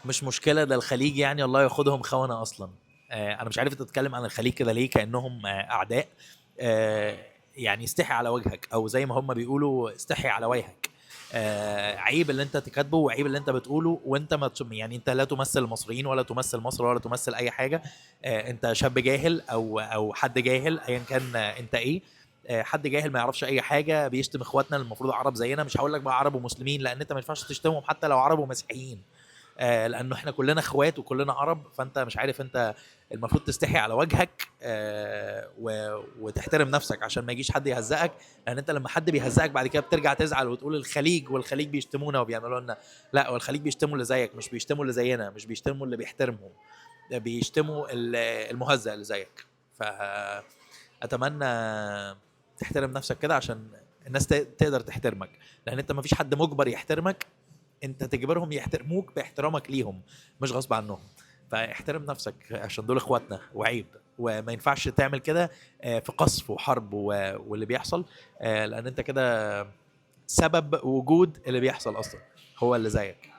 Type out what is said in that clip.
مش مشكلة، ده الخليج يعني الله ياخدهم خونه اصلا. انا مش عارف انت تتكلم عن الخليج كده ليه كانهم اعداء. يعني استحي على وجهك، او زي ما هم بيقولوا استحي على وجهك. عيب اللي انت تكاتبه وعيب اللي انت بتقوله، وانت ما يعني انت لا تمثل المصريين ولا تمثل مصر ولا تمثل اي حاجة. انت شاب جاهل او حد جاهل ايا كان، انت ايه، حد جاهل ما يعرفش اي حاجة، بيشتم اخواتنا اللي المفروض عرب زينا. مش هقول لك بقى عرب ومسلمين، لان انت ما ينفعش تشتمهم حتى لو عرب ومسيحيين، لانه احنا كلنا اخوات وكلنا عرب. فانت مش عارف، انت المفروض تستحي على وجهك، وتحترم نفسك عشان ما يجيش حد يهزقك، لان انت لما حد بيهزقك بعد كده بترجع تزعل وتقول الخليج والخليج بيشتمونا وبيعملوا لنا. لا، والخليج بيشتموا اللي زيك، مش بيشتموا اللي زينا، مش بيشتموا اللي بيحترمهم، ده بيشتموا المهزأ اللي زيك. فاتمنى تحترم نفسك كده عشان الناس تقدر تحترمك، لان انت ما فيش حد مجبر يحترمك، انت تجبرهم يحترموك باحترامك ليهم مش غصب عنهم. فاحترم نفسك عشان دول اخواتنا، وعيب وما ينفعش تعمل كده، في قصف وحرب واللي بيحصل، لان انت كده سبب وجود اللي بيحصل اصلا هو اللي زيك.